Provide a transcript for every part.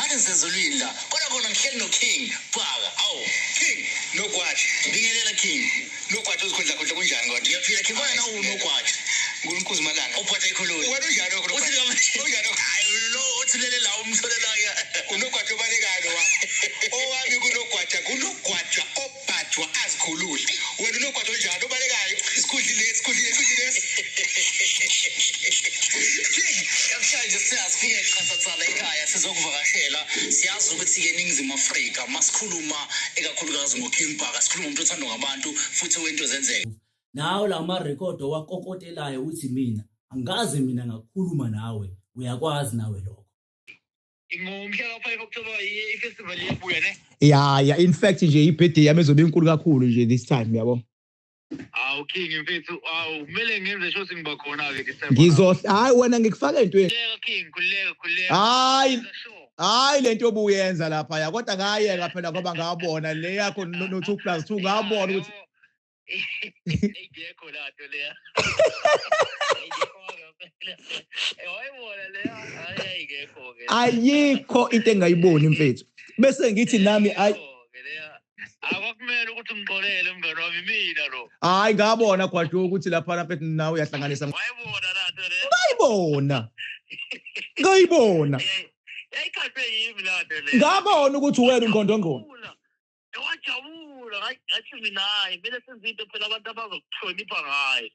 Ngathi ngisezulwini la. Kodwa khona ngihleli no-King Bhaka. Awu, King Nogwaja. Bingelela King. Nogwaja uzikhundla khundla kunjani kodwa? Ngiyaphila King. Kodwa nawe unogwaja. Nkulunkulu malanga. Uphatha ikhululi. Wena unjani lokho? Uthi Nogwaja? Unjani lokho? Hayi lo othulele la umtholela ya. Unogwaja obalekayo lo wakho. Owami kunogwaja, kunogwaja obhajwa azikhulule. Wena unogwaja onjani obalekayo? Isikhundla lesi, isikhundla lesi, isikhundla lesi. King, namhlanje siyasifike qathathana ekhaya sizokuvakashela. Siyazi ukuthi-ke eNingizimu Afrika masikhuluma ekakhulukazi ngoKing Bhaka, sikhuluma umuntu othandwa ngabantu futhi wento zenzeka. Nawo la marekhodi owakokotelayo uthi mina angikaze mina ngakhuluma nawe, uyakwazi nawe lokho. Ngomhla ka-5 October i-festival iyabuya ne? Ya, in fact nje i-birthday yami izobe inkulu kakhulu nje this time, yabo. Awu King mfethu, awu kumele ngenze sure ukuthi ngiba khona-ke this time. Ngizohla, hayi wena ngikufaka entweni. Khululeka King, khululeka, khululeka. Hayi, Sure. hayi lento obuyenza lapha ya, kodwa ngayeka phela ngoba ngabona le yakho no 2 plus 2 ngabona ukuthi Ingekho lanto leya. Ingekho ngempela. Wayibona leya, hayi ayikekho-ke. Ayikho into engayiboni mfethu. Bese ngithi nami ayi Ayikho-ke leya. Akwakumele ukuthi ungixolele mngani wami mina lo. Hayi ngabona Gwajo ukuthi lapha mfethu nawe uyahlanganisa. Wayibona lanto leya. Ngayibona. Ngayibona. Yayikhathwe yimi lanto leya. Ngabona ukuthi wena ungqondongqondo. Wajabula ngathi mina hayi kumele senze into phela abantu abazokuhlonipha ngayo.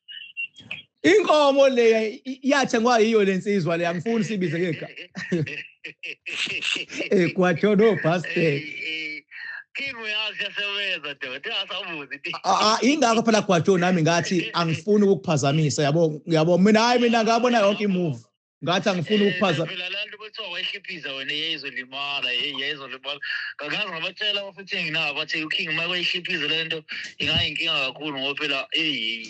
Inkomo le yathengwa yiyo lensizwa le, angifuni sibize ngegama. Eh Gwajo no bastard. King uyazi yasebenza doda asabuzi. Ah, ingakho phela Gwajo nami ngathi angifuni ukukuphazamisa, yabo, yabo mina hayi mina ngabona yonke imove. Ngathi angifuni ukuphazamisa. Phela lanto kuthiwa wayihliphisa wena yayizolimala, hey yayizolimala. Ngakaze ngabatshela futhi nginabo bathi uKing uma kwayihliphisa lento ingayinkinga kakhulu ngoba phela hey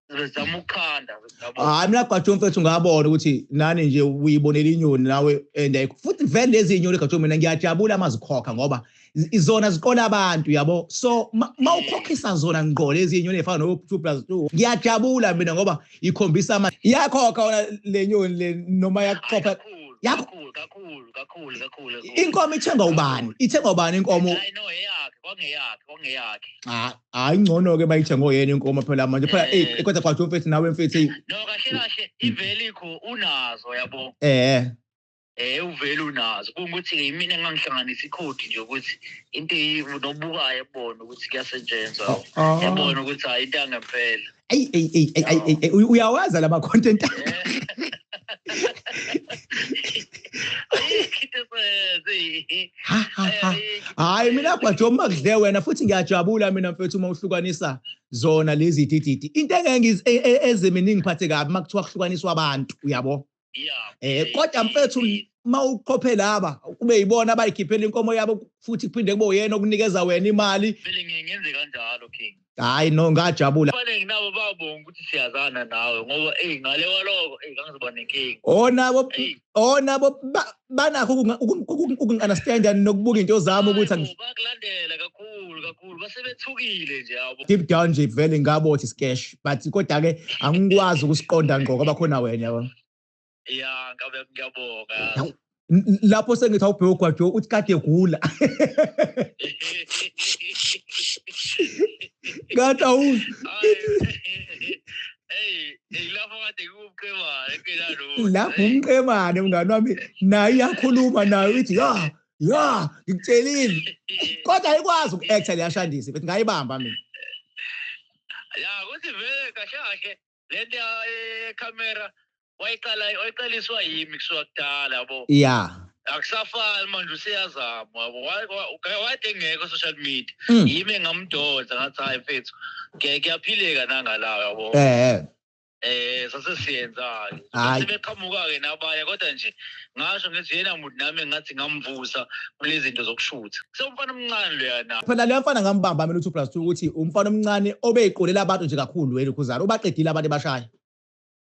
bezama ukukhanda yabo. Hayi mina Gwajo mfethu ngabona ukuthi nani nje uyibonela inyoni nawe and ayikho futhi vele lezi inyoni Gwajo mina ngiyajabula mazikhokha ngoba izona ziqola abantu, yabo. So mawukhokhisa zona ngqo lezi inyoni ezifana no 2 plus 2 ngiyajabula mina ngoba ikhombisa ama iyakhokha wona le nyoni le noma yakukhokha Kakhulu kakhulu kakhulu kakhulu kakhulu. Inkomo ithengwa ubani? Ithengwa ubani inkomo? Hayi no eyakhe, kwangeyakhe, kwangeyakhe. Hayi ngcono ke bayithenga oyena inkomo phela manje phela eh kodwa Gwajo mfethu nawe mfethu No kahle kahle ivelikho unazo yabo. Uvele unazo. Kungukuthi ke imina engangihlanganisa ikhodi nje ukuthi into nobukayo ebona ukuthi kuyasetshenzwa. Yabona ukuthi hayi into yangempela. Ey ey ey ey ey uyawaza lama content. Hayi mina Gwajo uma kudle wena futhi ngiyajabula mina mfethu uma uhlukanisa zona lezi dididi. Into engeke eziminingi ngiphathe kabi makuthiwa kuhlukaniswa abantu, uyabo. Kodwa mfethu mawuqophe laba kube yibona abayikhiphela inkomo yabo futhi kuphinde kube uyena okunikeza wena imali. Vele ngiyenze kanjalo King. Hayi no ngajabula. Kufanele nabo babonga ukuthi siyazana nawe ngoba ey ngale kwaloko ey ngangizoba nenkinga. Onabo onabo banakho ukungi-understand nokubuka into zami ukuthi bakulandela kakhulu kakhulu basebethukile nje yabo. Deep down nje vele ngabo uthi scash but kodwa ke angikwazi ukusiqonda ngqo ngoba khona wena, yabo. Ya ngabe ngiyabonga. Lapho sengithi awubheke uGwajo uthi kade egula. Ngathi awuzi. Hey, lapho kade kuwumqemane phela lo. Lapho umqemane mngani wami naye iyakhuluma naye uthi ya ya ngikutshelile. Kodwa ayikwazi uku-acta leyashandisi bethi ngayibamba mina. Ya kuthi vele kahle kahle lento ye-camera wayiqala wayiqaliswa yimi kusuka kudala yabo. Akusafani manje useyazama yabo. Wayede engekho social media. Yimi engamdonsa ngathi hayi mfethu kuyaphileka nangalawo yabo. Sase siyenza-ke. Sebeqhamuka-ke nabanye kodwa nje ngasho ngithi yena muntu nami ngathi ngamvusa kulezi zinto zokushutha. Sewumfana omncane loya na. Phela leya mfana ngambamba mina u2 plus 2 ukuthi umfana omncane obeyiqolela abantu nje kakhulu wena ukhuzana ubaqedile abantu ebashaya.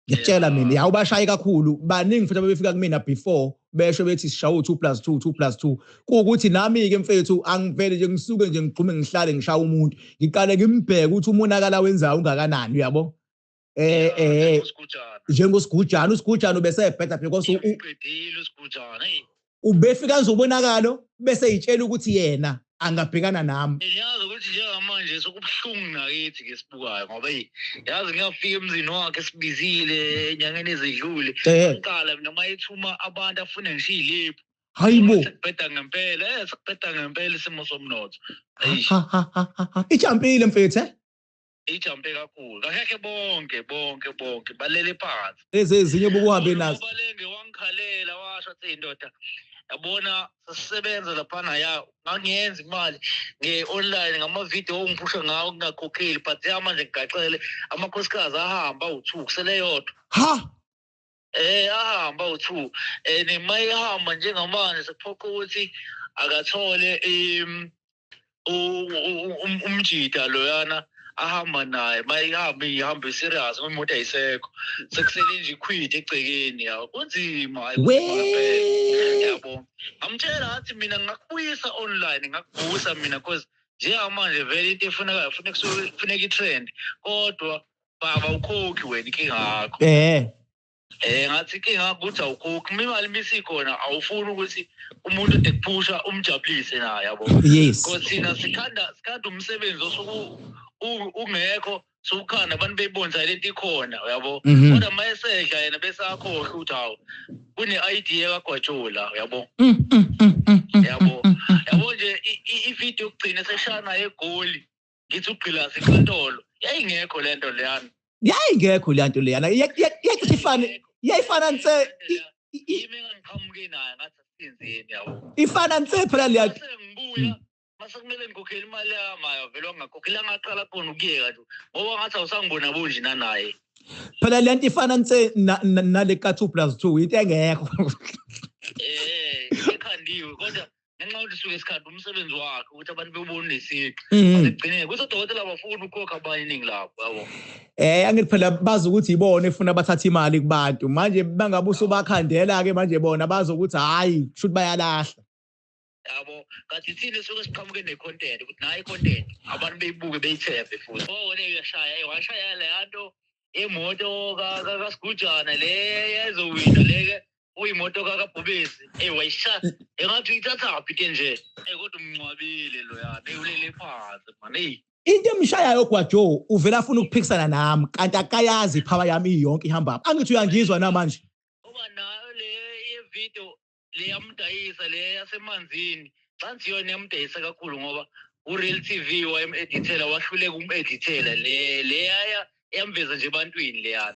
Ngiyakutshela mina ya ubashaye kakhulu baningi futhi abebefika kumina before besho bethi sishaye u2 plus 2 2 plus 2 kuwukuthi nami ke mfethu angivele nje ngisuke nje ngigxume ngihlale ngishaya umuntu ngiqale ngimbheke ukuthi umonakala wenzayo ungakanani, uyabo. Njengosigujana, usigujana ubese better because uqedile usigujana. Ubefika ngizobonakalo bese yitshela ukuthi yena angabhekana nami. Ngiyazi ukuthi njengamanje sokubuhlungu nakithi ke sibukayo ngoba eyi yazi ngiyafika emzini wakhe sibizile enyangeni ezidlule. Ngiqala mina mayethuma abantu afune ngisho iy'liphu. Hayibo. Sekubheda ngempela, sekubheda ngempela isimo somnotho. Ijampile mfethu eh? Ijampe kakhulu. Kahle bonke bonke bonke balele phansi. Lezi ezinye bokuhambe nazo. Balenge wangikhalela washo athi indoda yabona sisebenza laphana ya ngangiyenza imali nge-online ngama-video ongiphusha ngawo ngingakhokheli but ya manje ngigaxele amakhosikazi ahamba awu-two kusele yodwa. Ha! Ahamba awu-two and uma ehamba njengamanje sekuphoqa ukuthi akathole umjida loyana ahamba naye mayihamba ihambe serious imoto ayisekho sekusele nje ikhwidi egcekeni yawo kunzima yabo. Ngamtshela athi mina ngingakubuyisa online ngingakuvusa mina cause njengamanje vele into efunekayo funeka i-trend kodwa baba ukhokhi wena inkinga yakho. Ngathi inkinga ukuthi awukhokhi imali misikhona awufuni ukuthi umuntu ekuphusha umjabulise naye yabo. Yes. Because thina sikhanda umsebenzi osuku ungekho sokukhanda abantu beyibonisa lento ikhona yabo. Kodwa mayesedla yena bese akhohle ukuthi hawu kune idea kaGwajula yabo. Yabo. Yabo nje i-video yokugcina seshana eGoli ngithi ugqilaza inkantolo yayingekho lento leyana. Yayingekho le nto leyana. Yacishe ifane yayifana nse yimi engangiqhamuke nayo ngathi asenzeni yabo. Ifana nse phela leya. Ngibuya mase kumele ngikhokhele imali yami ayo vele wangakhokhela ngaqala khona ukuyeka nje ngoba ngathi awusangibona bonje nanaye. Phela le nto ifana nse nale ka 2+2 into engekho. Ekhandiwe kodwa ngenxa yokuthi suke isikhathi umsebenzi wakhe ukuthi abantu bebone nesiqi. Ekugcineni kusodokotela abafuni ukukhokha abanye iningi labo yabo. Angithi phela bazi ukuthi ibona efuna bathatha imali kubantu manje bangabe usubakhandela ke manje bona bazi ukuthi hayi kushuthi bayalahla. Yabo kanti thina suke siqhamuke ne-content ukuthi nayi i-content abantu beyibuke beyithembe futhi. Oh le uyashaya washaya le nto imoto kaSigujana le ezowina le uyimoto kaKabhubesi wayishaya engathi uyithathaphi ke nje kodwa umncwabile loyana ulele phansi man. Into emshayayo Gwajo uvela afuna ukuphikisana nami kanti akayazi ipower yami iyonke ihamba. Angithi uyangizwa namanje. Uba nayo le ye-video le yamdayisa le yasemanzini cansi yona yamdayisa kakhulu ngoba uReal TV wayem-edithela wahluleka ukum-edithela le yaya yamveza nje ebantwini leyana.